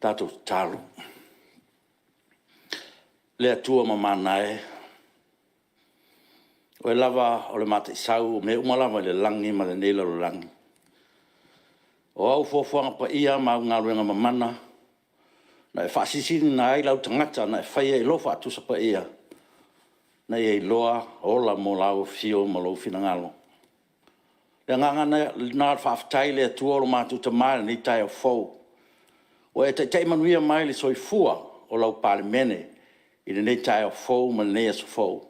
Tatou tatalo. Le Atua mamana e, o Oe lava o le Mataisau o mea uma lava i le lagi ma lenei lalolagi. O au foafoaga paia ma au galuega mamana na e faasilisiliina ai lau tagata na e faia i lou faatusa paia, ina ia iloa ola mo lau afio ma lou finagalo. O le agaga lena o le faafetai i le Atua lo matou Tama i lenei taeao fou, ua e taitai manuia mai le soifua o lau Palemene i lenei taeao fou ma lenei aso fou.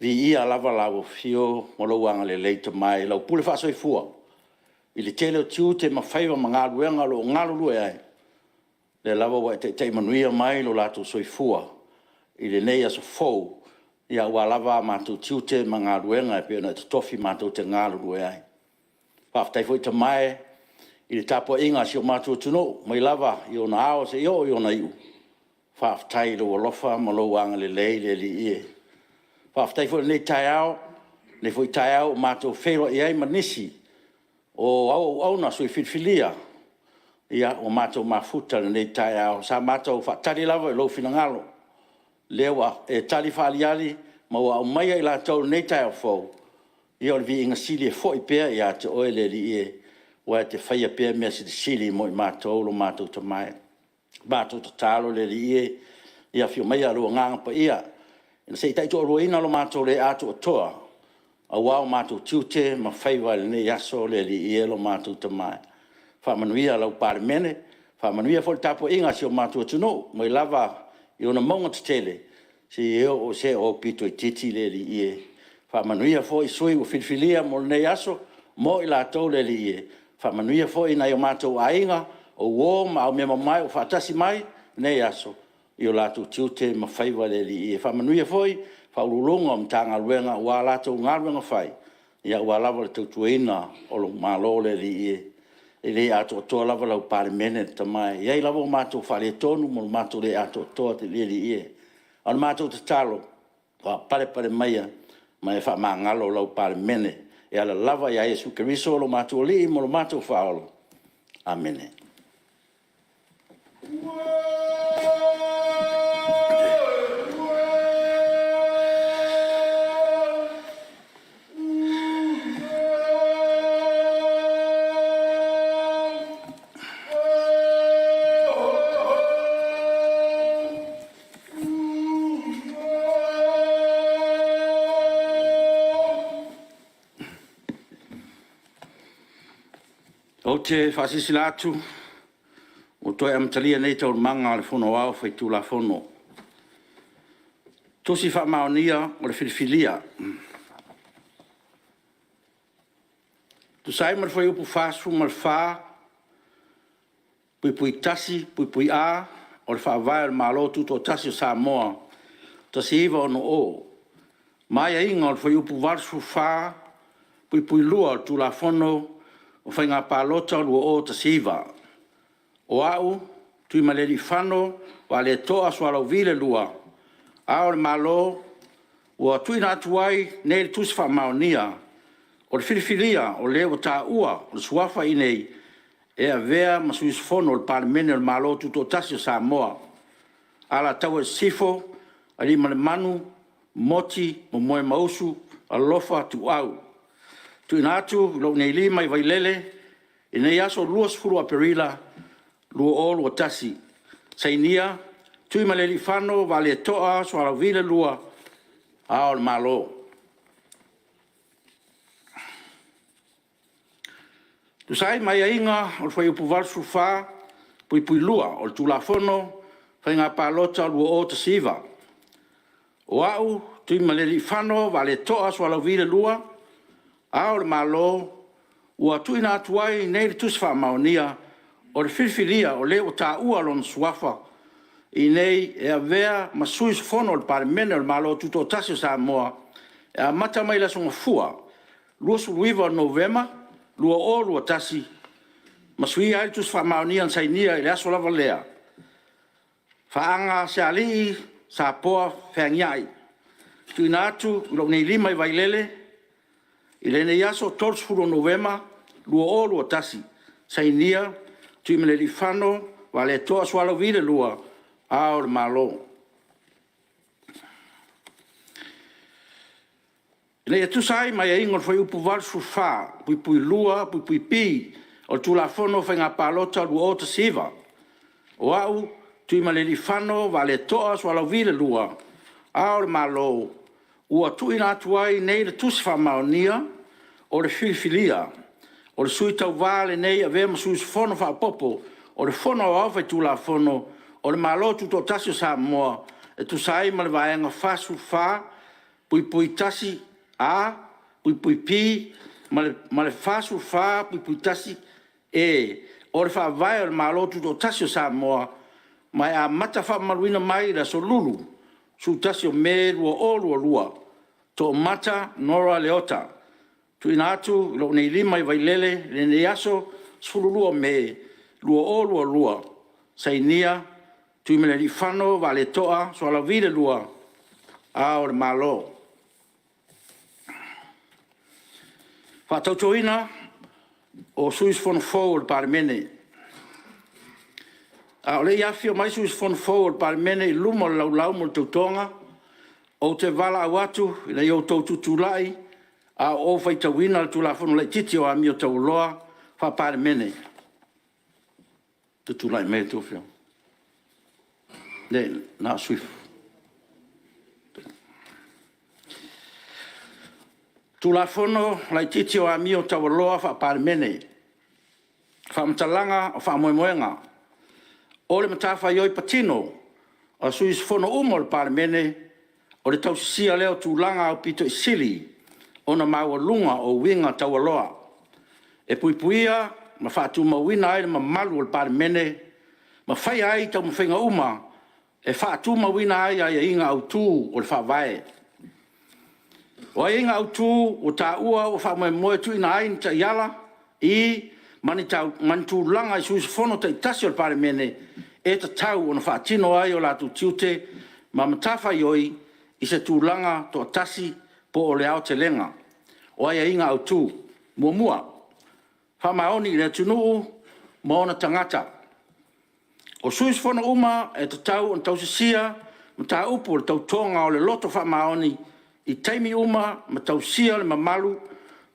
Viia lava lau Afio ma lou agalelei Tama i lau pule faasoifua i le tele o tiute ma faiva ma galuega o lo o galulue ai, o lea lava ua e taitai manuia mai lo latou soifua i lenei aso fou, aua lava a matou tiute ma galuega e pei ona e totofi matou te galulue ai. Faafetai foi Tama e i le tapuaiga a si o matou atunuu mai lava i ona ao seia oo i ona iu, faafetai i lou alofa ma lou agalelei le Alii e. Faafetai foi i lenei taeao, lenei foi taeao ua matou feiloai ai ma nisi o au auauna, sui filifilia ua matou mafuta i lenei taeao. Sa matou faatali lava i lou finagalo, o lea ua e tali faaaliali ma ua aumaia i latou i lenei taeao fou, ia o le viiga sili e foi pea ia te oe le Alii e, aua e te faia pea mea silisili mo i matou lo matou Tama e. O le matou tatalo le Alii e, ia afio maia lou Agaga Paia se i taitoaluaina lo matou le atoatoa aua o matou tiute ma faiva i lenei aso le Alii e lo matou Tama e. Faamanuia lau Palemene, faamanuia foi i le tapuaiga a si o matou atunuu mai lava i ona mauga tetele seia oo i se aupito itiiti le Alii e. Faamanuia foi sui ua filifilia mo lenei aso mo i latou le Alii e. Faamanuia foi i nai o matou aiga, o uo ma aumeamamae ua faatasi mai i lenei aso i o latou tiute ma faiva le Alii e. Faamanuia foi i Ofisa Sili o Pulega o Matagaluega aua a latou galuega fai aua lava le tautuaina o lou Malo le Alii e. E le atoatoa lava lau Palemene le Tama e, e i ai lava o matou faaletonu ma lo matou le atoatoa le Alii e. A o le matou tatalo, faapalepale maia ma e faamagalo lau Palemene e ala lava ia Iesu Keriso o lo matou Alii ma lo matou Faaola. Amene. Ou te faasilasila atu ua toe amatalia nei Taualumaga a le Fono Aoao Faitulafono. 'Tusi Faamaonia o le Filifilia'. E tusa ai ma le Fuaiupu 44(1)(a) o le Faavae o le Malo Tutoatasi o Samoa 1960, ma aiaiga o le Fuaiupu 84(2) o le Tulafono o Faiga Palota 2019, o Au, Tuimalealiifano Vaaletoa Sualauvi II, Ao o le Malo, ua tuuina atu ai nei le Tusi Faamaonia o le Filifilia o le ua taua lona suafa i inei e avea ma Sui Usufono o le Palemene o le Malo Tutoatasi o Samoa, Alataua Sisifo, Aliimalemanu Moti Momoemausu Alofa Tuuau. TUUINA ATU i lou nei lima i Vailele i lenei aso 20 o Aperila 2021. Sainia: Tuimalealiifano Vaaletoa Sualauvi II, Ao o Le Malo. E tusa ai ma aiaiga o le Fuaiupu 84(2) o le Tulafono o Faiga Palota 2019, o Au, Tuimalealiifano Vaaletoa Sualauvi II, Ao o Le Malo, ua tuuina atu ai nei le Tusi Faamaonia o le Filifilia o le ua taua lona suafa i inei e avea ma Sui Usufono o le Palemene o le Malo Tutoatasi o Samoa e amata mai i le aso Gafua, 29 Novema 2021, ma suia ai le Tusi Faamaonia na sainia i le aso lava lea. FAAGASEALII Sapoa Feagiai. TUUINA ATU i lou nei Lima i Vailele i lenei aso 30 o Novema 2021. Sainia: Tuimalealiifano Vaaletoa Sualauvi II, Ao o Le Malo. Ina ia tusa ai ma aiaiga o le Fuaiupu 84(2)(b) o le Tulafono o Faiga Palota 2019, o Au, Tuimalealiifano Vaaletoa Sualauvi II, Ao o Le Malo, ua tuuina atu ai nei le Tusi Faamaonia o le Filifilia o le sui tauva lenei e avea ma sui usufono faaopoopo o le Fono Aoao Faitulafono o le Malo Tutoatasi o Samoa, e tusa ai ma le Vaega 44(1)(a)(B) ma le 44(1)(e) o le Faavae o le Malo Tutoatasi o Samoa, ma e amata faamamaluina mai i le Aso Lulu, 11 o Me 2022. Toomata Nora Leota. TUUINA ATU i lou nei Lima i Vailele i lenei aso 12 o Me 2022. Sainia: Tuimalealiifano Vaaletoa Sualauvi II, Ao o Le Malo. Faatautoina o sui usufono fou o le Palemene. A o le i afifio mai sui usufono fou o le Palemene i luma o le Laulau mo le Tautoga, ou te valaau atu ina ia outou tutulai a o ou faitauina le Tulafono Laitiiti o Amio Taualoa Faa-Palemene. Tutulai mai a outou Afioga. TULAFONO LAITITI O AMIO TAUALOA FAA-PALEMENE. FAAMATALAGA O FAAMOEMOEGA. O le matafaioi patino a sui usufono uma o le Palemene, o le tausisia lea o tulaga aupito sili ona maualuga o uiga taualoa, e puipuia ma faatumauina ai le mamalu o le Palemene ma faia ai taumafaiga uma e faatumauina ai aiaiga autu o le Faavae. O aiaiga autu ua taua ua faamoemoe e tuuina ai ni taiala, i. ma ni tulaga i sui usufono taitasi o le Palemene e tatau ona faatino ai o latou tiute ma matafaioi i se tulaga toatasi po o le aotelega. O aiaiga autu: 1. Faamaoni i le atunuu ma ona tagata. O sui usufono uma e tatau ona tausisia mataupu o le Tautoga o le Loto Faamaoni i taimi uma ma tausia le mamalu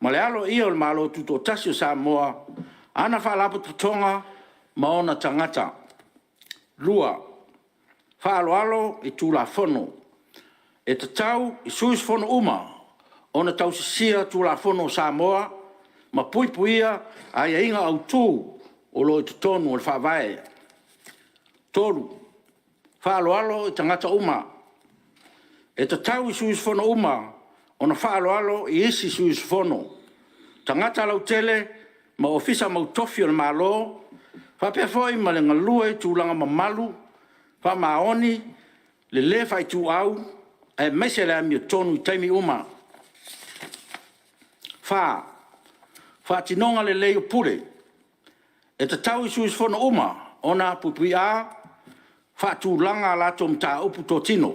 ma le aloaia o le Malo Tutoatasi o Samoa, ana Faalapotopotoga ma ona tagata. 2. Faaaloalo i Tulafono. E tatau i sui usufono uma ona tausisia Tulafono a Samoa ma puipuia aiaiga autu o lo o i totonu o le Faavae. 3. Faaaloalo i tagata uma. E tatau i sui usufono uma ona faaaloalo i isi sui usufono, tagata lautele ma Ofisa mautofi o le Malo, faapea foi ma le galue i tulaga mamalu, faamaoni, le le faaituau aemaise le amiotonu i taimi uma. 4. Faatinoga lelei o pule. E tatau i sui usufono uma ona: (a). Faatulaga a latou mataupu totino.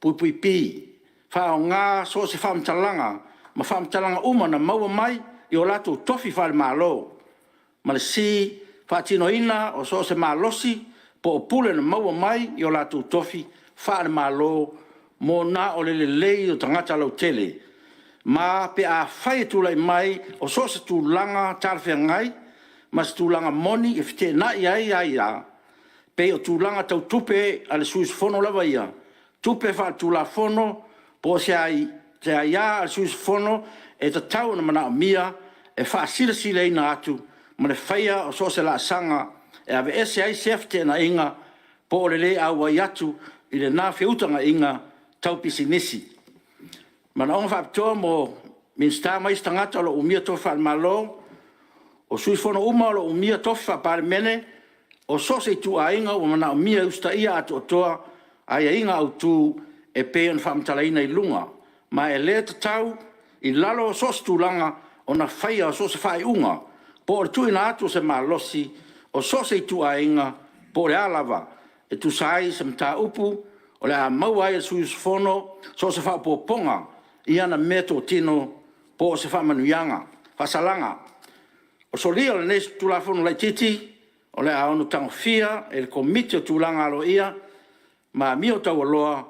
(b). Faaaoga so o se faamatalaga ma faamatalaga uma na maua mai i o latou tofi faale-Malo, ma le (c). Faatinoina so o se malosi po o pule na maua mai i o latou tofi faale-Malo mo na o le lelei o tagata lautele, ma pe afai e tulai mai o so o se tulaga talafeagai ma se tulaga moni e feteenai ai aia, pei o tulaga tau tupe a le sui usufono lava ia, tupe faaletulafono po o se aia a le sui usufono e tatau ona manaomia e faasilasilaina atu ma le faia o so o se laasaga e aveese ai sea feteenaiga po o le le auai atu i lena feutagaiga tau pisinisi. Manaoga faapitoa mo Minisita ma isi tagata o lo o umia tofi faale-Malo: O sui usufono uma o lo o umia tofi faa-Palemene o so o se ituaiga ua manaomia e usitaia atoatoa aiaiga autu e pei ona faamatalaina i luga, ma e le tatau i lalo o so o se tulaga ona faia so o se faaiuga po o le tuuina atu o se malosi o so o se ituaiga po o le a lava, e tusa ai o se mataupu o le a maua ai e le sui usufono so o se faaopoopoga i ana meatotino po o se faasalaga. O le solia o lenei Tulafono Laitiiti o le a ono tagofia e le Komiti o Tulaga Aloaia ma Amio Taualoa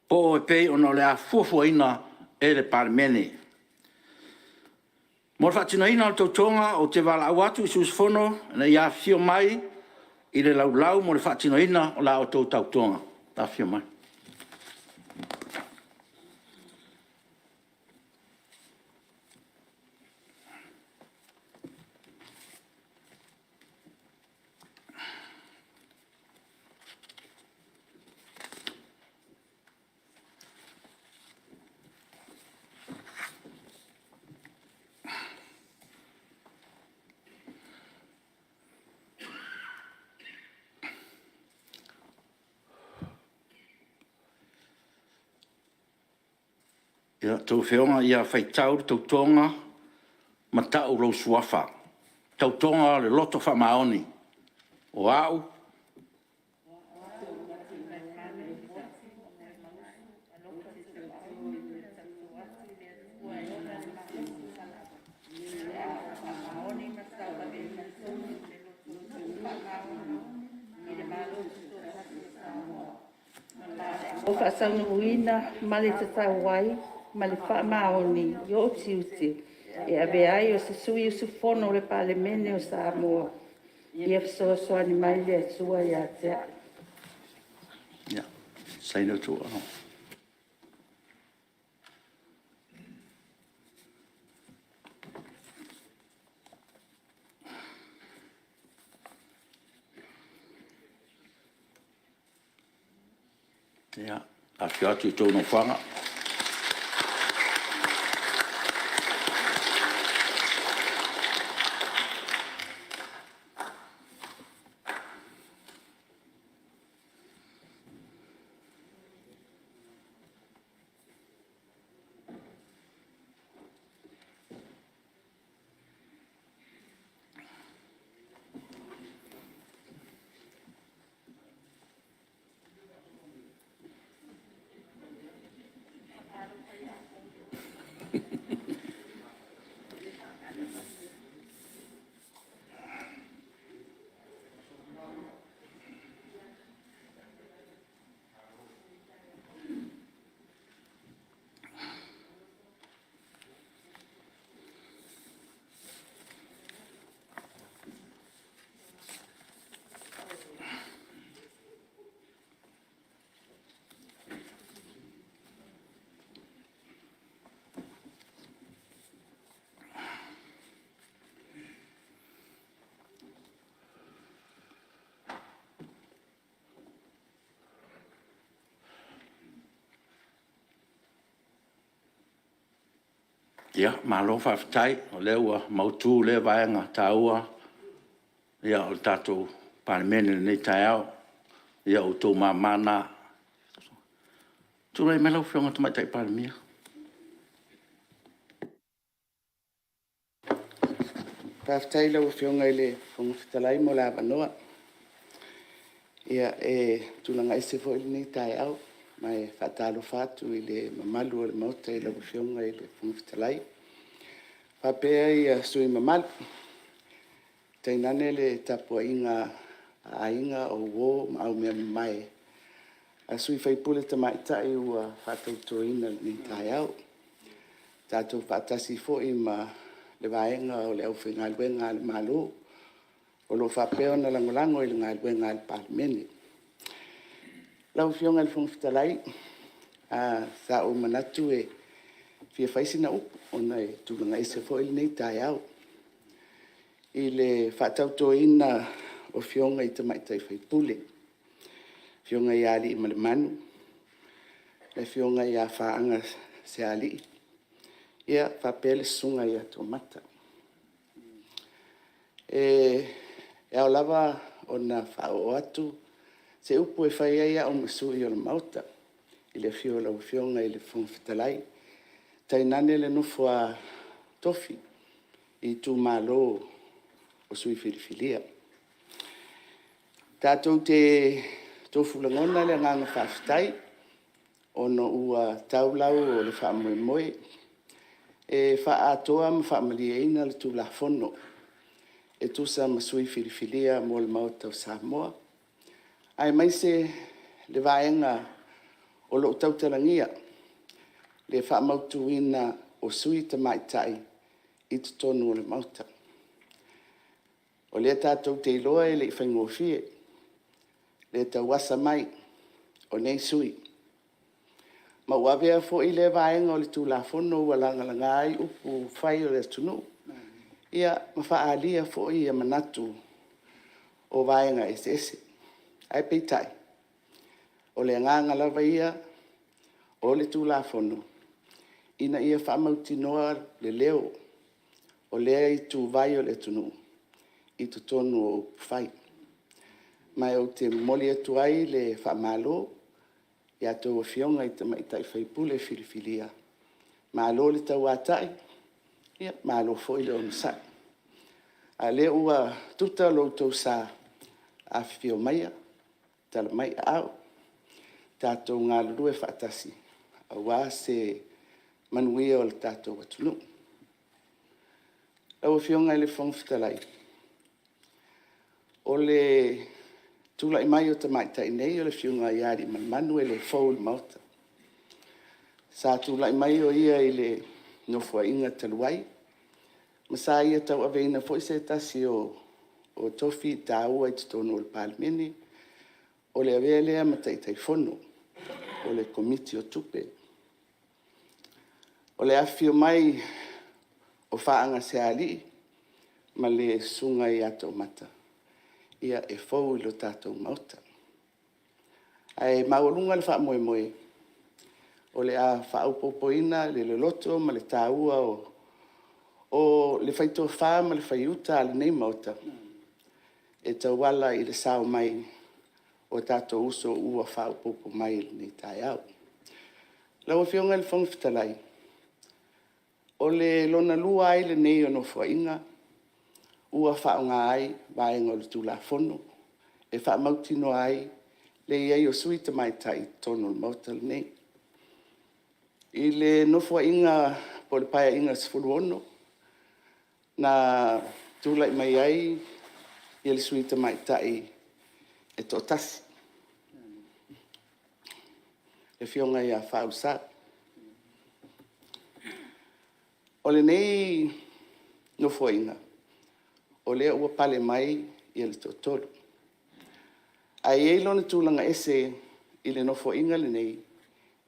po o e pei ona o le a fuafuaina e le Palemene. Mo le faatinoina o le Tautoga, ou te valaau atu i sui usufono ina ia afifio mai i le laulau mo le faatinoina o la outou Tautoga. Afifio mai. Ia outou Afioga, ia faitau le Tautoga ma tau lou Suafa. Tautoga o le Loto Faamaoni. O Au, Ua faataunuuina ma le tatau ai ma le faamaoni i ou tiute e avea ai o se sui usufono o le Palemene o Samoa, ia fesoasoani mai le Atua ia te au. Ia, saini outou aao. Ia, afifio atu i a outou nofoaga. Ia, malo faafetai o lea ua mautu lea vaega taua o le tatou Palemene i lenei taeao. Ia, o outou mama na. Tulai mai lau Afioga i le Tamaitai Palemia. Faafetai i lau Afioga i le Fofoga Fetalai mo le avanoa. Ia, e tulaga ese foi lenei taeao, ma e faatalofa atu i le mamalu o le Maota i lau Afioga i le Fofoga Fetalai, faapea sui usufono mamalu, tainane le tapuaiga a aiga, o uo ma aumeamamae a sui usufono tamaitai ua faatautoina i lenei taeao. Ua tatou faatasi foi ma le vaega o le aufaigaluega a le Malo o lo o faapea ona lagolago i le galuega a le Palemene. Lau Afioga i le Fofoga Fetalai, sa ou manatu e fia fai sina upu ona e tulaga ese foi lenei taeao i le faatautoina o Afioga i tamaitai sui usufono, Afioga ia Aliimalemanu, le Afioga ia Faagasealii, faapea le Susuga ia Toomata. E ao lava ona faaoo atu se upu e fai ai au ma sui o le Maota i le afio o lau Afioga i le Fofoga Fetalai, tainane le nofo a tofi i itumalo o sui usufono filifilia. Tatou te tofu lagona le agaga faafetai ona ua tau lau o le faamoemoe e faaatoa ma faamalieina le Tulafono e tusa ma sui usufono filifilia mo le Maota o Samoa, aemaise le vaega o lo o tautalagia le faamautuina o sui usufono tamaitai i totonu o le Maota. O lea tatou te iloa e le i faigofie le tauasa mai o nei sui usufono, ma ua avea foi lea vaega o le Tulafono ua lagalaga ai upufai o le atunuu ma faaalia foi manatu o vaega eseese. Ae peitai, o le agaga lava ia o le Tulafono, ina ia faamautinoa le leo o lea ituvai o le atunuu i totonu o upufai. Ma ou te momoli atu ai le faamalo i a outou Afioga i Tamaitai sui usufono filifilia, malo le tauatai, malo foi le onosai. A o lea ua tuta lo outou sa, afifio maia, tala mai aao, tatou galulue faatasi aua se manuia o le tatou atunuu. Lau Afioga i le Fofoga Fetalai, o le tulai mai o tamaitai nei, o le Afioga ia Aliimalemanu e le fou i le Maota. Sa tulai mai o ia i le Nofoaiga talu ai, ma sa ia tauaveina foi se tasi o tofi taua i totonu o le Palemene, o le avea lea ma Taitaifono o le Komiti o Tupe. O le afifio mai o Faagasealii ma le Susuga ia Toomata, ia e fou i le tatou Maota. Ae maualuga le faamoemoe o le a faaopoopoina le loloto ma le taua o le fai-tofa ma le fai-uta a lenei Maota e tauala i le sao mai o tatou uso ua faaopoopo mai i lenei taeao. Lau Afioga i le Fofoga Fetalai, o le lona lua ai lenei o Nofoaiga ua faaaoga ai vaega o le Tulafono e faamautinoa ai le i ai o sui usufono tamaitai i totonu o le Maota lenei. I le Nofoaiga po o le Paeaiga XVI na tulai mai ai le sui usufono tamaitai e toatasi, le Afioga ia Faaulusau. O lenei Nofoaiga, o lea ua pale mai le toatolu. Ae i ai lona tulaga ese i le Nofoaiga lenei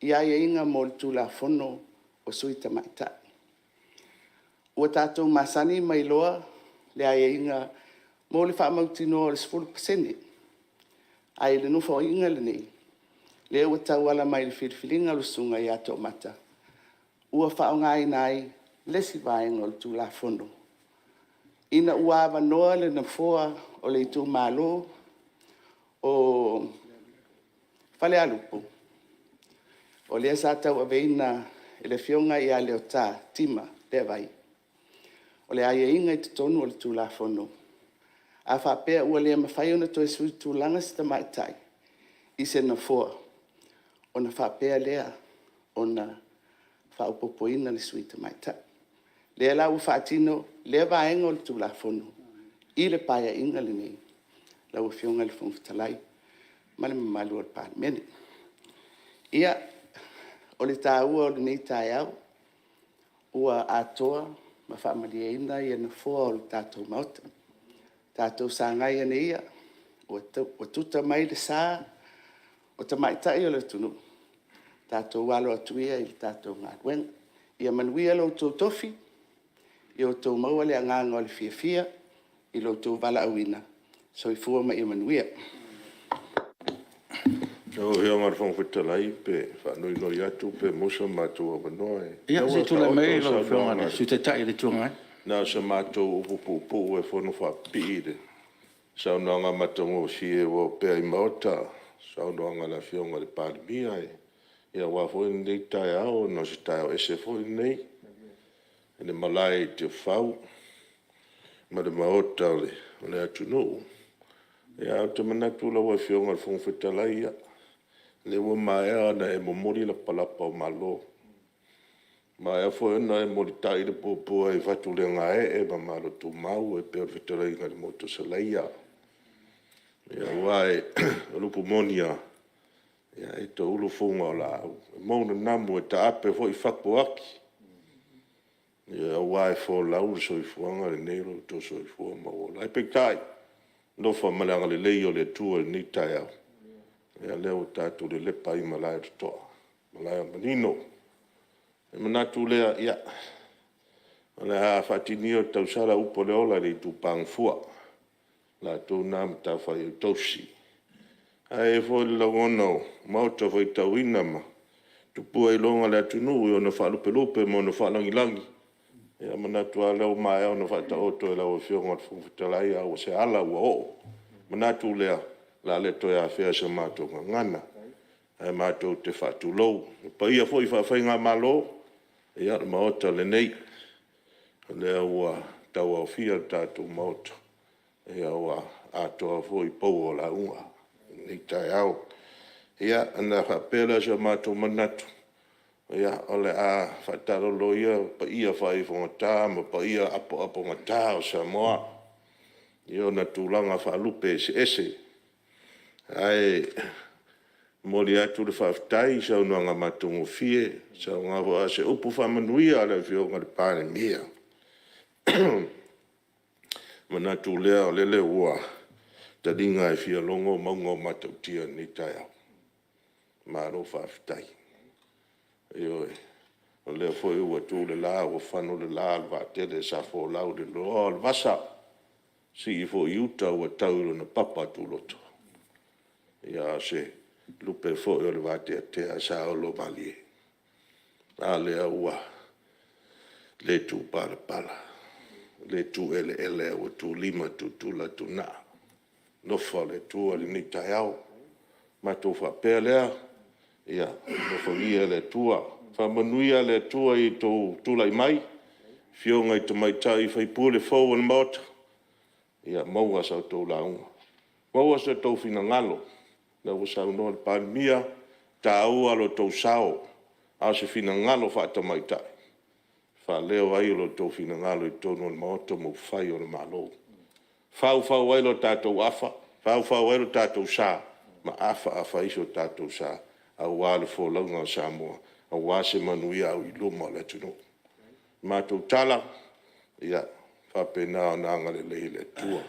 i aiaiga mo le Tulafono o sui usufono tamaitai. Ua tatou masani ma iloa le aiaiga mo le faamautinoa o le 10%. Ae i le Nofoaiga lenei, lea ua tauala mai i le filifiliga o le Susuga ia Toomata, ua faaaogaina ai le isi vaega o le Tulafono ina ua avanoa le nofoa o le itumalo o Falealupo, o lea sa tauaveina e le Afioga ia Leota Tima Levai. O le aiaiga i totonu o le Tulafono, a faapea ua le mafai ona toe suitulaga se tamaitai i se nofoa, ona faapea lea ona faaopoopoina le sui tamaitai. O lea la ua faatino lea vaega o le Tulafono i le Paeaiga lenei lau Afioga i le Fofoga Fetalai ma le mamalu o le Palemene. Ia, o le taua o lenei taeao, ua atoa ma faamalieina nofoa o le tatou Maota. Tatou sagai ane ia, ua tuta mai le sa o tamaitai o le atunuu, tatou alo atu ia i le tatou galuega. Ia manuia lo outou tofi, ia outou maua le agaga o le fiafia i lo outou valaauina. Soifua ma ia manuia. Lau Afioga i le Fofoga Fetalai pe faanoinoi atu pe maua so matou avanoa. Ia se i tulai mai lau Afioga i le Sui Taitai o le Itu Agai. Na o se matou upu puupuu e fonofaapipii i le saunoaga matagofie ua opea i le Maota, le saunoaga a le Afioga i le Palemia. Aua foi lenei taeao, ona o se taeao ese foi lenei i le malae i Tiafau ma le Maota o le atunuu. Ae ou te manatu lau Afioga i le Fofoga Fetalai, o lea ua maea ona e momoli lapalapa o malo, ua maea foi ona e molitai le puapua i fatulegaee ma malotumau e pei o le fetalaiga i le motu o Salaia. Aua o le upu moni lava, e toulu fuga o laau, e mou nanamu e taape foi fatu o ati, aua e folau le soifuaga lenei i lo outou soifua ma ou ola. Ae peitai, i le alofa ma le agalelei o le Atua i lenei taeao, o lea ua tatou lelepa ai i malae o le totoa, malae o le manino. Ona manatu lea, ia, o le a faatini ia o tausala upu o le ola i le itupa gafua, o le latou lena matafaioi tausii. Ae i ai foi le lagona o maota faitauina ma tupua iloga o le atunuu i ona faalupelupe ma ona faalagilagi, ona manatu lava lea ua maea ona faataoto e lau Afioga i le Fofoga Fetalai, a o se ala ua oo. Ona manatu lea, o le a le toe afea i sa matou gagana, ae matou te faatulou. O paia foi faa-faigamalo, ia o le Maota lenei, o lea ua tauaofia le tatou Maota, ua atoa foi pou o lauga i lenei taeao. Ia, ona faapea lea o so matou manatu, o le a faataalolo ia paia faaifogata ma paia apoapogata o Samoa i ona tulaga faalupe eseese. Ae momoli atu le faafetai i saunoaga matagofie, a o se upu faamanuia a le Afioga i le Palemia. Ona manatu lea, o lele ua taliga e fialogo mauga o Matautia i lenei taeao. Malo faafetai. Ioe. O lea foi ua tu le la ua fano le la o le vaatele sa folau i le loloa o le vasa, sii foi i uta ua tau i lona papa tuloto. A o se lupe foi o le vateatea sa olomalie, a lea ua le tu palapala, le tu eleele ae ua tulima tutula tunaa i le alofa o le Atua i lenei taeao. Ona matou faapea lea, ia alofagia e le Atua, faamanuia le Atua i lo outou tulai mai, afioga i tamaitai sui usufono fou o le Maota, ia maua sa outou lauga, maua so outou finagalo. O lea ua saunoa le Palemia, e taua lo outou sao, a o se finagalo faa-tamaitai e faaleo ai lo outou finagalo i totonu o le Maota ma upufai o le Malo. E faufau ai lo tatou afa, faufau ai lo tatou sa ma afaafa ai so tatou sa aua le folauga a Samoa, aua se manuia auiluma o le atunuu. O le matou tala, ia faapena ona agalelei le Atua.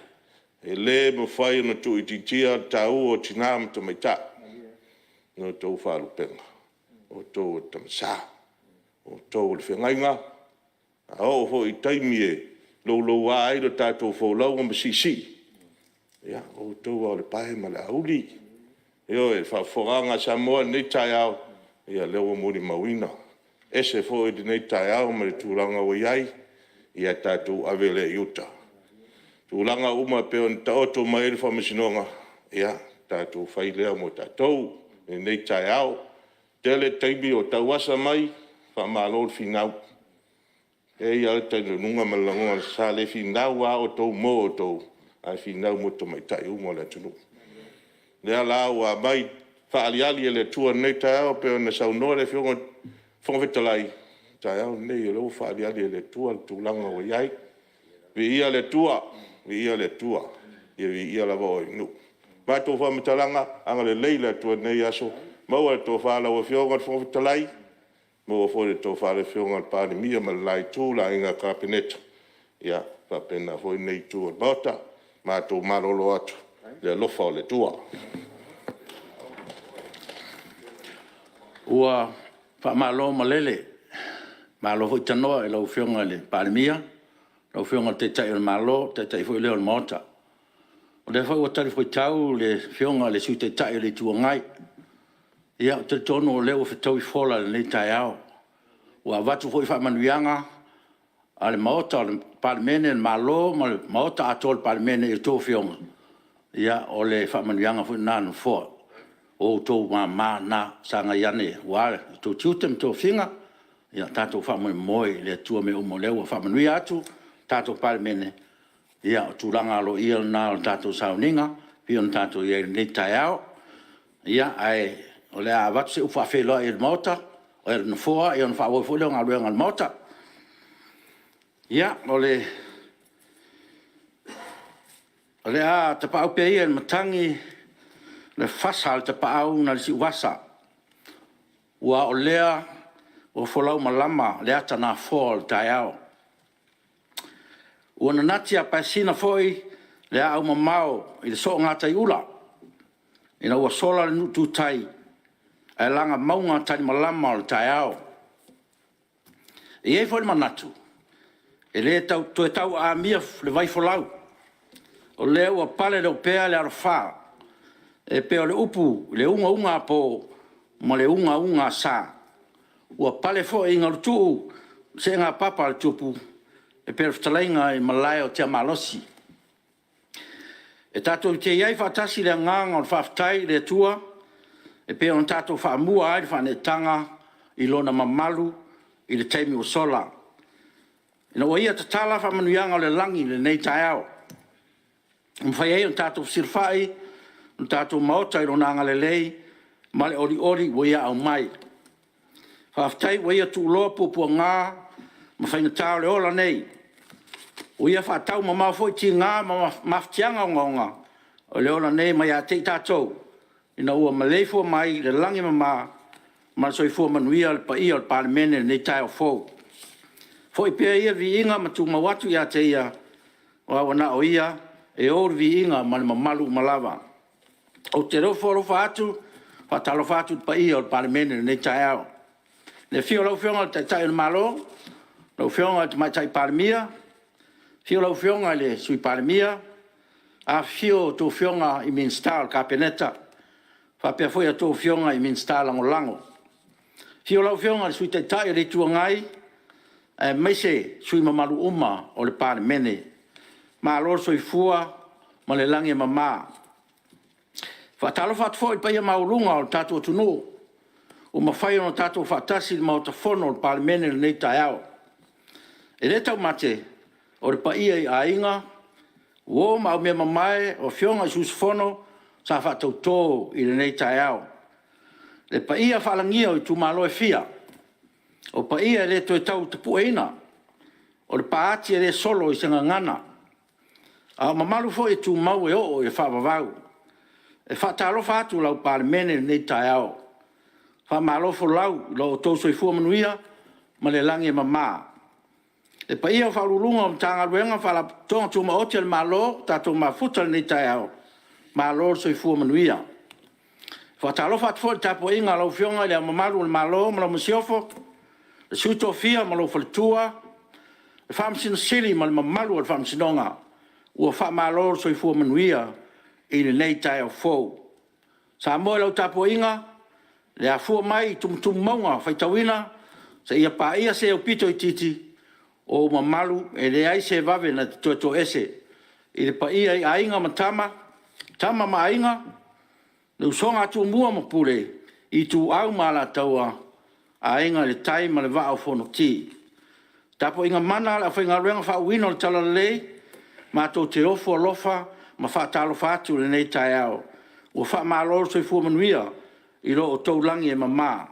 E le mafai ona tuuitiitia le taua o tina ma tamaitai i la outou faalupega, o outou o tama sa, o outou o le feagaiga. A oo foi i taimi e louloua ai le tatou folauga ma siisii, ia o outou lava o le pae ma le auli. Ioe, le faafofogaaga a Samoa i lenei taeao, ia o lea ua molimauina, e ese foi lenei taeao ma le tulaga ua i ai, ia tatou ave lea i uta. O tulaga uma e pei ona taoto mai ai le faamasinoga, ia tatou fai lea mo tatou i lenei taeao. E tele taimi o tauasa mai, faamalo le finau. E i ai lava le talitonuga ma le lagona, sa le finau lava outou mo outou, ae finau mo tamaitai uma o le atunuu. O lea la ua aumai faaaliali e le Atua i lenei taeao e pei ona saunoa le Afioga i le Fofoga Fetalai, o le taeao lenei o lea ua faaaliali e le Atua le tulaga ua i ai. Viia le Atua, viia le Atua, ia viia lava oe le nuu. O le matou faamatalaga, agalelei le Atua i lenei aso, maua le tofa a lau Afioga i le Fofoga Fetalai, maua foi le tofa a le Afioga i le Palemia ma le la Itu, le Aiga Kapeneta, ia faapena foi lenei Itu o le Maota. Matou malolo atu i le alofa o le Atua. Ua faamalo malele, malo foi tanoa i lau Afioga i le Palemia, lau Afioga i le Taitai o le Malo, o le Taitai foi lea o le Maota. O lea foi ua talifuaitau le Afioga i le Sui Taitai o le Itu Agai. Ia, ou te talitonu o lea ua fetaui fola i lenei taeao, ua avatu foi faamanuiaga a le Maota o le Palemene, le Malo ma le Maota atoa o le Palemene i a outou Afioga, ia o le faamanuiaga foi lena a le Nofoa. O outou mama na, sagai ane aua outou tiute ma tofiga. Ia tatou faamoemoe i le Atua mea uma, o lea ua faamanuia atu le tatou Palemene. Ia o tulaga aloaia na o le tatou sauniga e pei ona tatou i ai i lenei taeao. Ia, ae o le a avatu se upu faafeiloai a le Nofoa ona faaauau ai foi lea o galuega a le Maota. Ia, o le a tapaau pea ia i le matagi le fasa a le tapaau nai le Siuvasa, aua o lea ua folau malama le atanafoa o le taeao. Ua nanati a paesina foi le aau mamao i le soogataiula ina ua sola le nuu tutai ae laga mauga talimalama o le taeao. E i ai foi le manatu, e le toe tau aamia le vaifolau, o lea ua paleleupea le alafa e pei o le upu i le ugauga a po ma le ugauga a sa. Ua pale foi i galutuu le seegapapa a le tupu e pei o le fetalaiga i le malae o Tiamalosi. E tatou te i ai faatasi i le agaga o le faafetai i le Atua e pei ona tatou faamua ai le faaneetaga i Lona mamalu i le taimi ua sola, ina ua Ia tatala faamanuiaga o le lagi i lenei taeao, ua mafai ai ona tatou fesilafai le tatou Maota i Lona agalelei ma le olioli ua Ia aumai. Faafetai ua Ia tuuloa puapuaga ma faigata o le ola nei, ua Ia faataumamao foi tiga ma mafatiaga ogaoga o le ola nei mai ia te i tatou, ina ua maleifua mai i le lagi e mama ma le soifua manuia le paia o le Palemene i lenei taeao fou. Foi pea ia le viiga ma tumau atu ia te Ia, aua ua na o Ia e ou le viiga ma le mamalu uma lava. Ou te ofo alofa atu ma faatalofa atu i le paia o le Palemene i lenei taeao. I le afio o lau Afioga i le Taitai o le Malo, lau Afioga i le Tamaitai Palemia, afio lau Afioga i le Sui Palemia, afifio a outou Afioga i Minisita o le Kapeneta, faapea foi a outou Afioga i Minisita Lagolago. Afio lau Afioga i le Sui Taitai o le Itu Agai, aemaise sui usufono mamalu uma o le Palemene. Malo le soifua ma le lagi e mama. E faatalofa atu foi i le paia maualuga o le tatou atunuu ua mafai ona tatou faatasi i le Maota Fono o le Palemene i lenei taeao. E le taumate, o le paia i aiga, uo ma aumeamamae o Afioga i sui usufono sa faatauto i lenei taeao. Le paia faalagia o itumalo e fia, o paia e le toe tau tapueina, o le pa ati e le solo i se gagana, a o mamalu foi e tumau e oo i le faavavau. E faatalofa atu lau Palemene i lenei taeao, faamalo folau i lo outou soifua manuia ma le lagi e mama. Le paia o Ofisa Sili o Pulega o Matagaluega ma Faalapotopotoga Tumaoti a le Malo ua tatou mafuta i lenei taeao, malo le soifua manuia. E faatalofa atu foi i le tapuaiga a lau Afioga i Le Ao Mamalu o le Malo ma lau Masiofo, le Sui Tofia ma lou faletua, le Faamasino Sili ma le mamalu o le Faamasinoga, ua faamalo le soifua manuia i lenei taeao fou. Samoa i lau tapuaiga, i le afua mai i tumutumu mauga faitauina seia paia se aupito itiiti, o ou mamalu e leai se vave na te toe toese i le paia i Aiga ma Tama, Tama ma Aiga, le usoga a Tumua ma Pule, Ituau ma Alataua, Aiga i le Tai ma le Vaa o Fonoti. Le tapuaiga mana a le aufaigaluega faauuina o le Talalelei, matou te ofo alofa ma faatalofa atu i lenei taeao, ua faamalo le soifua manuia i lo outou lagi e mama.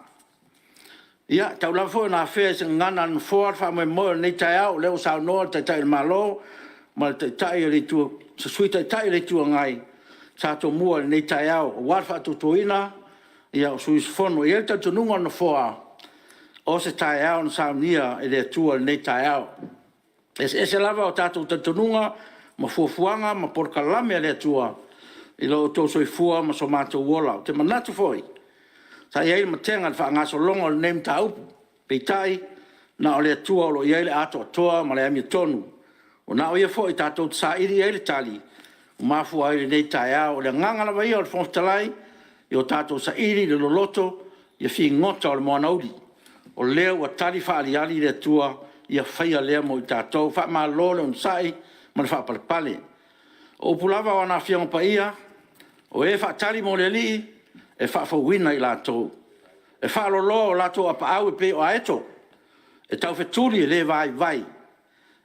Ia, tau lava foi ina afea i se gagana a le Nofoa le faamoemoe o lenei taeao, o lea ua saunoa le Taitai o le Malo ma le Sui Taitai o le Itu Agai sa tomua i lenei taeao aua le faatautoina o sui usufono. E i ai le talitonuga o le Nofoa, o se taeao na saunia e le Atua lenei taeao. E eseese lava o tatou talitonuga ma fuafuaga ma polokalame a le Atua i lo outou soifua ma so matou ola. Ou te manatu foi, sa i ai le matega i le faagasologa o lenei mataupu, peitai, na o le Atua o lo o i ai le atoatoa ma le amiotonu. Ua na o Ia foi tatou te saili i ai le tali ua mafua ai lenei taeao. O le agaga lava ia o le Fofoga Fetalai, ia o tatou saili i le loloto figota o le moana uli, o lea ua tali faaaliali le Atua ia faia lea mo i tatou. Faamalo le onosai ma le faapalepale. O upu lava o ana Afioga Paia, “O e faatali mo le Alii, e faafouina i latou. E faaloloa o latou apaau e pei o aeto, e taufetuli e le vaivai,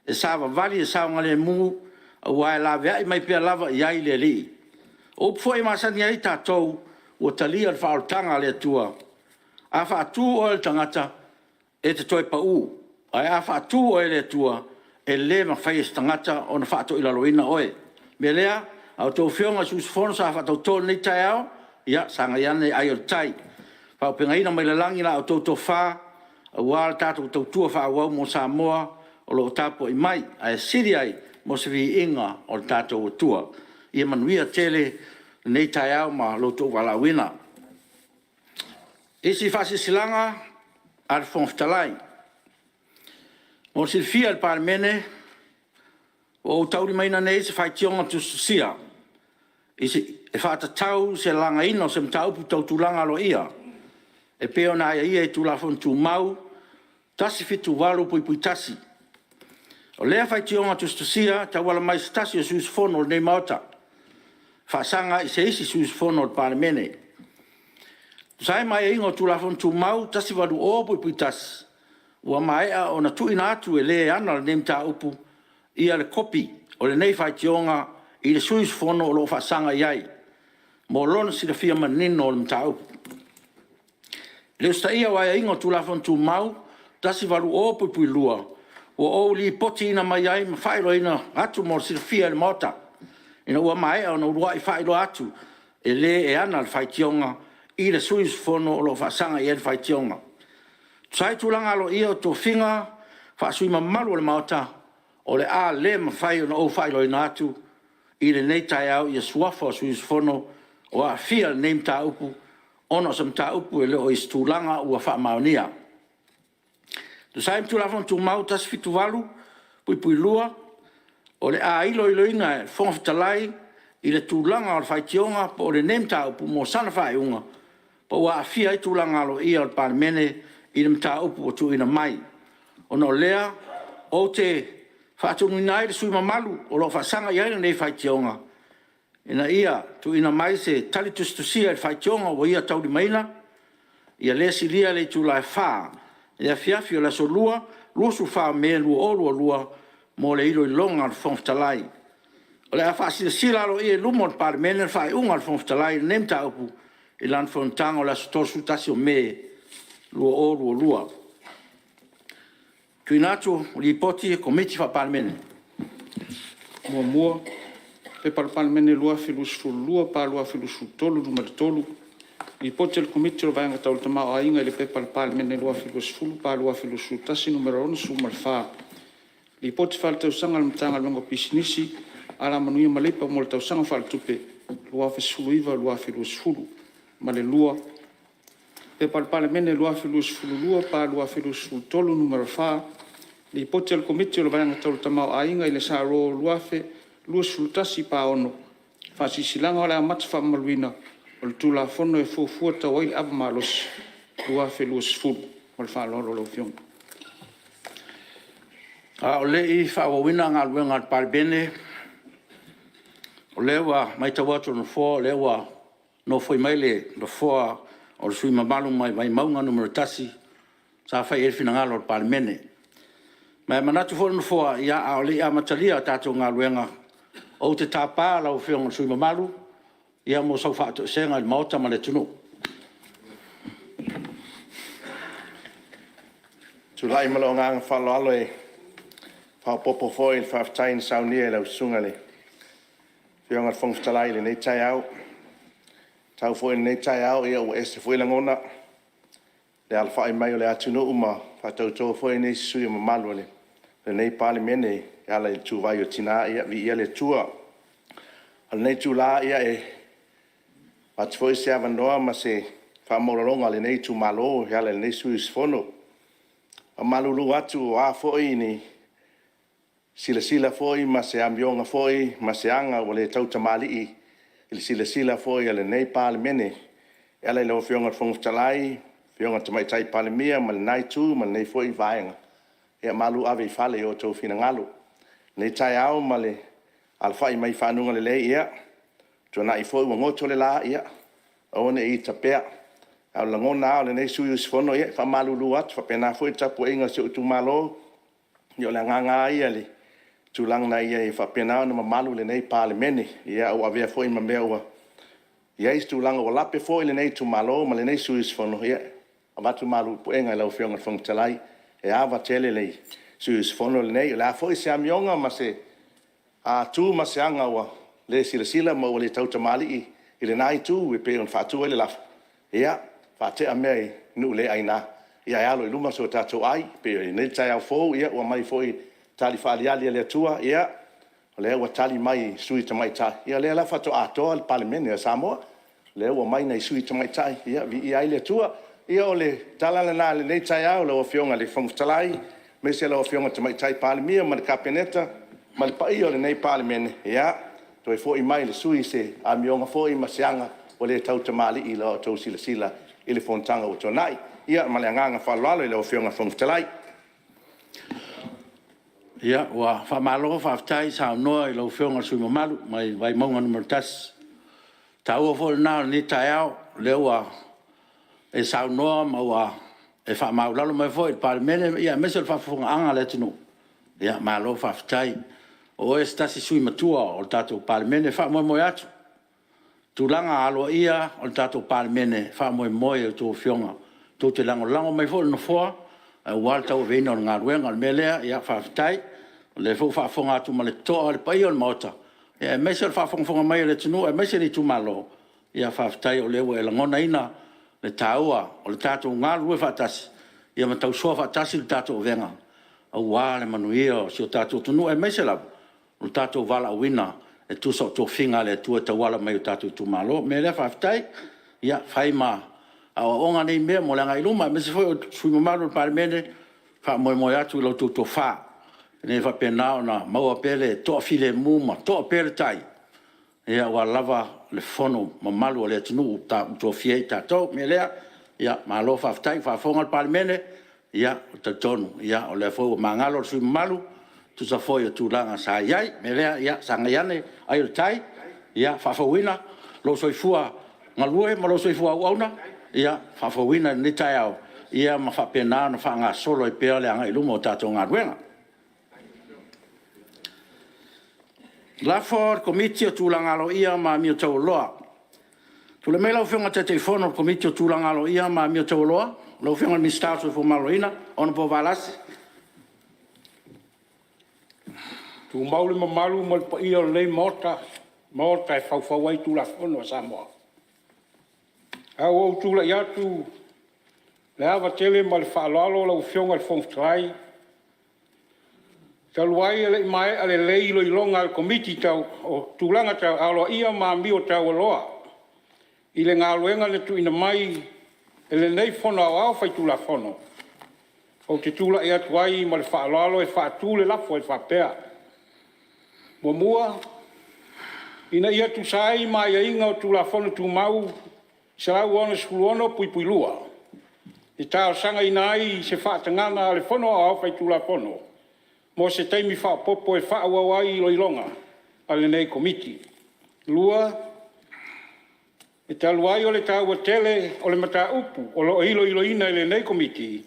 e savavali i le saogalemu, aua e laveai mai pea lava i ai le Alii. O upu foi e masani ai tatou, ua talia le faaolataga a le Atua, “A faatu oe e le tagata, e te toe pau, ae a faatu oe e le Atua, e le mafai e se tagata ona faatoilaloina oe.” O le mea lea, a outou Afioga i sui usufono sa faatauto i lenei taeao, ia sagai ane ai o le tai, faaauupegaina mai le lagi la outou tofa aua le tatou tautua faaauau mo Samoa o lo o tapuai mai, ae sili ai mo se viiga o le tatou Atua. Ia manuia tele lenei taeao ma lo outou valaauina. Isi Faasilasilaga a le Fofoga Fetalai. Mo le silafia e le Palemene, ua ou taulimaina nei se faitioga tusitusia e faatatau i se lagaina o se mataupu tau tulaga aloaia e pei ona aiaia i Tulafono Tumau 178(1). O lea faitioga tusitusia e tauala mai i se tasi o sui usufono o lenei Maota, e faasaga i se isi sui usufono o le Palemene. E tusa ai ma aiaiga o Tulafono Tumau 180(1), ua maea ona tuuina atu e le e ana lenei mataupu le kopi o lenei faitioga i le sui usufono o lo o faasaga i ai, mo lona silafia manino o le mataupu. I le usitaia o aiaiga o Tulafono Tumau 180(2), ua ou lipotiina mai ai ma faailoaina atu mo le silafia e le Maota, ina ua maea ona uluai faailoa atu e le e ana le faitioga i le sui usufono o lo o faasaga i ai le faitioga. E tusa ai ma tulaga aloaia o tofiga faasui mamalu o le Maota, o le a le mafai ona ou faailoaina atu i lenei taeao suafa o sui usufono o aafia i lenei mataupu, ona o se mataupu e le o i se tulaga ua faamaonia. E tusa ai ma Tulafono Tumau 178(2), o le a iloiloina e le Fofoga Fetalai le tulaga o le faitioga po o lenei mataupu mo sana faaiuga, po ua aafia ai tulaga aloaia o le Palemene i le mataupu ua tuuina mai. Ona o lea, ou te faatonuina ai le sui usufono mamalu o lo o faasaga i ai lenei faitioga, ina ia tuuina mai se tali tusitusia i le faitioga ua ia taulimaina, ia le silia le itula e 4 i le afiafi o le aso Lua, 24 o Me 2022 mo le iloiloga a le Fofoga Fetalai. O le a faasilasila aloaia i luma o le Palemene le faaiuga a le Fofoga Fetalai i lenei mataupu i lana fonotaga o le aso 31 Me 2022. TUUINA ATU o Lipoti a Komiti Faa-Palemene. 1. P.P.2022/2023 Nu.3, Lipoti a le Komiti o le Vaega Tau le Tamaoaiga i le Pepa a le Palemene 2020/2021 Nu.64, Lipoti Faaletausaga a le Matagaluega o Pisinisi, Alamanuia ma Leipa mo le Tausaga Faaletupe 2019/2020; ma le 2. P.P.2022/2023 Nu.4, Lipoti a le Komiti o le Vaega Tau le Tamaoaiga i le S.R 2021/6, Faasilasilaga o le Amata Faamamaluina o le Tulafono e Fuafua e Tau ai le Ava Malosi 2020. Ma le faaaloalo lau Afioga. A o le i faaauauina galuega a le Palemene, o lea ua matau atu e le Nofoa o lea ua nofoi mai le nofoa o le sui usufono mamalu mai Vaimauga 1 sa fai i ai le finagalo o le Palemene. Ma e manatu foi le Nofoa, a o le i amatalia a tatou galuega, ou te tapa lau Afioga i le sui usufono mamalu mo sau faatoesega i le Maota ma le atunuu. Tulai ma lou agaga faaaloalo e faaopoopo foi i le faafetai na saunia e lau Susuga i le Afioga i le Fofoga Fetalai i lenei taeao. E matau foi i lenei taeao ua ese foi lagona i le alafai mai o le atunuu ma faatauto foi nisi sui usufono mamalu o lenei Palemene e ala i le ituvai o tina, ia viia le Atua. A o lenei itula e avatu foi se avanoa ma se faamaualaloga a lenei itumalo e ala i lenei sui usufono. E faamalulu atu o a foi ni silasila foi ma se amioga foi ma se aga ua le tautamalii i le silasila foi a lenei Palemene e ala i lau Afioga i le Fofoga Fetalai, Afioga i le Tamaitai Palemia ma lena Itu ma lenei foi Vaega, ia malu ave i fale i o outou finagalo. I lenei taeao ma le alafai mai i fanuga lelei, ia, ua tuanai foi ua goto le la, ia Aua ne i ita pea. A o le lagona lava o lenei sui usufono, ia e faamalulu atu, e faapena foi le tapuaiga a si ou itumalo, ia o le agaga lava ia i le tulaga ina ia faapena ona mamalu lenei Palemene. Ae ua avea foi ma mea ua i ai se tulaga ua lape foi lenei itumalo ma lenei sui usufono, ia e avatu malu i puega i lau Afioga i le Fofoga Fetalai, e ava tele le sui usufono lenei. O le a foi se amioga ma se tu ma se aga ua le silasila ma ua le tautamalii i lena Itu e pei ona faatu ai le lafo, ia faatea mea i nuu le aina ae alo i luma so tatou ai. E pei o lenei taeao fou ua aumai foi tali faaaliali a le Atua, ia o lea ua tali mai i sui usufono tamaitai, ia o lea la faatoa atoa le Palemene a Samoa, lea ua omai nai sui usufono tamaitai, ia viia ai le Atua. Ia o le tala lena i lenei taeao i lau Afioga i le Fofoga Fetalai, aemaise lau Afioga i le Tamaitai Palemia ma le Kapeneta ma le paia o lenei Palemene, ia toe foi mai i le sui usufono se amioga foi ma se aga ua le tautamalii i la outou silasila i le fonotaga ua tuanai. Ia ma le agaga faaaloalo i lau Afioga i le Fofoga Fetalai. Ia, ua faamalo faafetai saunoa i lau Afioga i le sui usufono mamalu mai Vaimauga 1. O le taua foi lena o lenei taeao, o lea ua e saunoa ma ua e faamaualalo mai foi i le Palemene aemaise o le faafofogaaga a le atunuu. Malo faafetai. O oe o se tasi sui usufono matua o le tatou Palemene. E faamoemoe atu i tulaga aloaia o le tatou Palemene, e faamoemoe i a outou Afioga tou te lagolago mai foi i le Nofoa aua le tauaveina o le galuega. O le mea lea, faafetai. O lea foi ua faafofoga atu ma le totoa le paia o le Maota, aemaise o le faafogafoga mai a le atunuu aemaise le itumalo, faafetai o lea ua e lagonaina le taua o le tatou galulue faatasi ma tausoa faatasi le tatou avega aua le manuia o si o tatou atunuu, aemaise lava o le tatou valaauina e tusa o tofiga a le Atua e tauala mai i o tatou itumalo. O le mea lea faafetai, ia fai ma aoaoga nei mea mo le agai i luma, aemaise foi o sui usufono mamalu o le Palemene, e faamoemoe atu i la outou tofa ina ia faapena ona maua pea le toafilemu ma toa pea le tai aua lava le fono mamalu a le atunuu ua tofia ai i tatou. O le mea lea, malo faafetai, ua faafofoga le Palemene, ou te talitonu o lea foi ua magalo le sui usufono mamalu e tusa foi o tulaga sa i ai. O le mea lea, ia sagai ane ai o le tai, faafouina lou soifua galue ma lou soifua auauna, ia faafouina i lenei taeao ma faapena ona faagasolo ai pea le agai i luma o tatou galuega. Lafo a le Komiti o Tulaga Aloaia ma Amio Taualoa. Tulai mai lau Afioga i le Taitaifono o le Komiti o Tulaga Aloaia ma Amio Taualoa, lau Afioga i le Minisita mo le Soifua Maloloina, Hon Valasi. E tumau le mamalu ma le paia o lenei Maota, Maota e faufau ai Tulafono a Samoa. Ae ua ou tulai atu i le ava tele ma le faaaloalo lau Afioga i le Fofoga Fetalai, talu ai e le i maea lelei iloiloga a le Komiti o Tulaga Aloaia ma Amio Taualoa i le Galuega na tuuina mai e lenei Fono Aoao Faitulafono, ou te tulai atu ai ma le faaaloalo e faatu le lafo e faapea, Muamua, Ina ia tusa ai ma aiaiga o Tulafono Tumau 166(2), e talosagaina ai se faatagaga a le Fono Aoao Faitulafono mo se taimi faaopoopo e faaauau ai iloiloga a lenei Komiti. Lua, E talu ai o le taua tele o le mataupu o lo o iloiloina e lenei Komiti,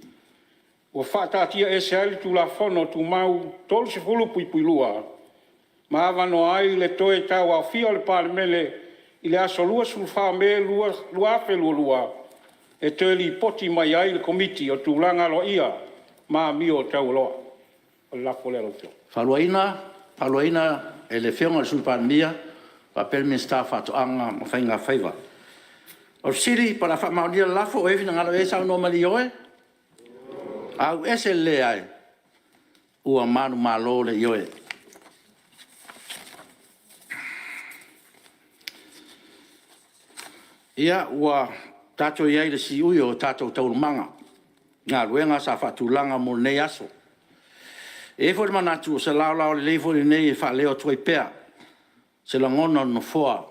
ua faataatiaese ai le Tulafono Tumau 30(2) ma avanoa ai le toe tauaofia o le Palemene i le aso 24 Me 2022 e toe lipoti mai ai le Komiti o Tulaga Aloaia ma Amio Taualoa. O le lafo lea lau Afioga. E fautuaina e le Afioga i le Sui Palemia faapea le Minisita o Faatoaga ma Faiga Faiva. O le fesili po o le a faamaonia le lafo. O ai e finagalo i ai saunoa mai i le ioe. Auese le leai. Ua manumalo le ioe. Ia, ua tatou i ai i le siui o a tatou taualumaga i galuega sa faatulaga mo lenei aso. E i ai foi le manatu o se laolao lelei foi lenei e faaleo atu ai pea se lagona o le Nofoa,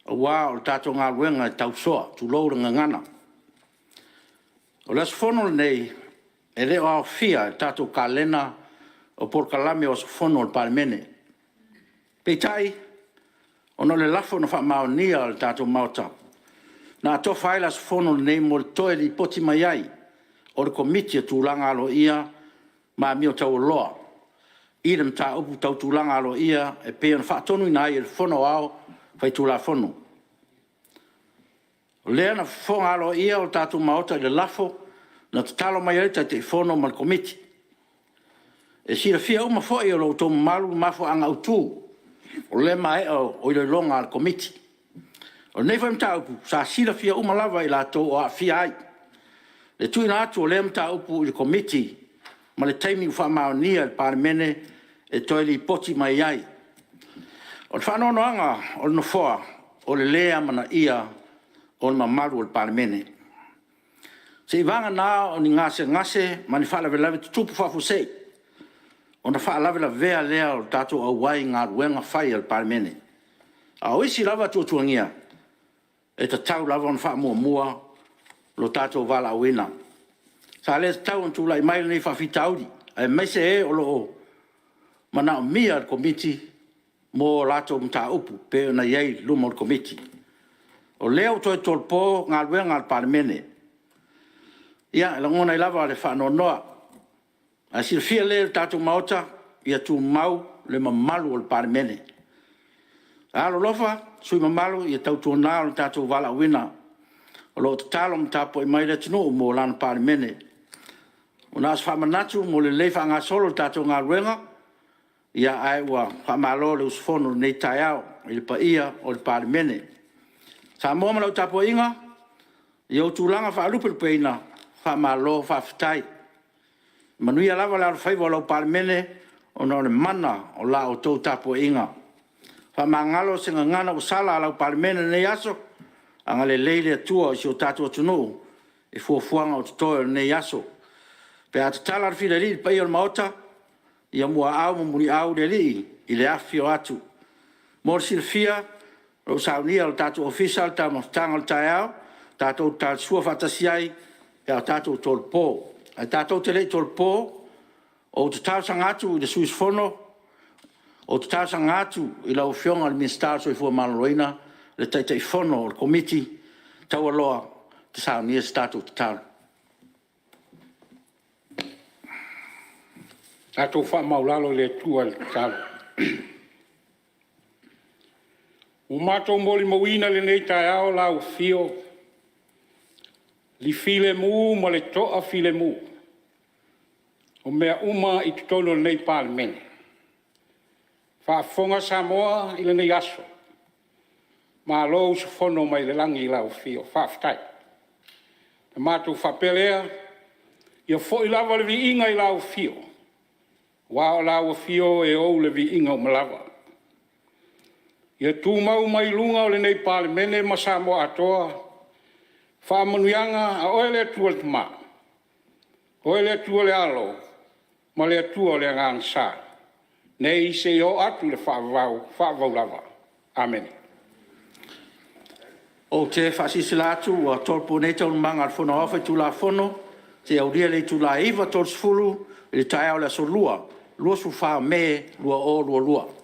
aua o le tatou galuega e tausoa, tulou le gagana. O le aso Fono lenei, e le o aofia i le tatou kalena o polokalame o aso Fono a le Palemene. Peitai, ona o le lafo na faamaonia e le tatou Maota, Na atofa ai le aso Fono lenei mo le toe lipoti mai ai o le Komiti o Tulaga Aloaia ma Amio Taualoa i le mataupu tau tulaga aloaia e pei ona faatonuina ai e le Fono Aoao Faitulafono. O lea na fofoga aloaia le tatou Maota i le lafo na tatalo mai ai le Taitaifono ma le Komiti. E silafia uma foi e lo outou mamalu le mafuaaga autu o le maea o iloiloga a le Komiti. O lenei foi mataupu, sa silafia uma lava e i latou o aafia ai le tuuina atu o lea mataupu i le Komiti ma le taimi ua faamaonia e le Palemene e toe lipoti mai ai. O le faanoanoaga o le Nofoa, o le le amanaia o le mamalu o le Palemene. Seiavagana o ni gasegase ma ni faalavelave tutupu faafuasei, ona faalavelavea lea o le tatou auai i galuega fai a le Palemene. A o isi lava tuatuagia, e tatau lava ona faamuamua lo tatou valaauina. Sa le tatau ona tulai mai lenei faafitauli, aemaise e o lo o manaomia e le Komiti mo a latou mataupu e pei ona i ai i luma o le Komiti. O lea ua toe tolopo galuega a le Palemene. Ia, e lagona ai lava le faanoanoa, ae silafia lelei e le tatou Maota, ia tumau le mamalu o le Palemene. Alolofa sui usufono mamalu ia tautuana lo tatou valaauina, o lo o tatalo ma tapuai mai le atunuu mo lana Palemene. Ua na o se faamanatu mo le lelei faagasolo o le tatou galuega, ae ua faamalo le usufono i lenei taeao i le paia o le Palemene. Samoa ma lau tapuaiga, i ou tulaga faalupelupeina, faamalo faafetai. E manuia lava le alofaiva o lau Palemene ona o le mana o la outou tapuaiga. Faamagalo se gagana ua sala a lau Palemene i lenei aso, agalelei le Atua i si o tatou atunuu i fuafuaga o totoe o lenei aso. Pe a tatala le filialii i le paia o le Maota, ia muaau ma muliau le Alii i le afifio atu. Mo le silafia, o lo o saunia e le tatou Ofisa le taumafataga o le taeao, tatou te talisua faatasi ai pe a tatou tolopo. Ae tatou te le i tolopo, ou te talosaga atu i le sui usufono, ou te talosaga atu i lau Afioga i le Minisita o le Soifua Maloloina, le Taitaifono o le Komiti Taualoa, e te saunia se tatou tatalo. Tatou faamaualalo i le Atua i le tatalo. Ua matou molimauina i lenei taeao lau afio, i le filemu ma le toafilemu o mea uma i totonu o lenei Palemene. Faafofoga Samoa i lenei aso, malo usufono mai le lagi i lau Afio, faafetai. Ona matou faapea lea, ia foi lava le viiga i lau Afio, aua o lau Afio e ou le viiga uma lava. Ia tumau mai luga o lenei Palemene ma Samoa atoa faamanuiaga a oe le Atua le Tama, oe le Atua le Alo ma le Atua le Agaga Sa, nei seia oo atu i le faavavau, faavavau lava. Amene. Ou te faasilasila atu ua tolopo nei Taualumaga a le Fono Aoao Faitulafono seia aulia le itula e 9:30 i le taeao o le aso Lua, 24 o Me 2022.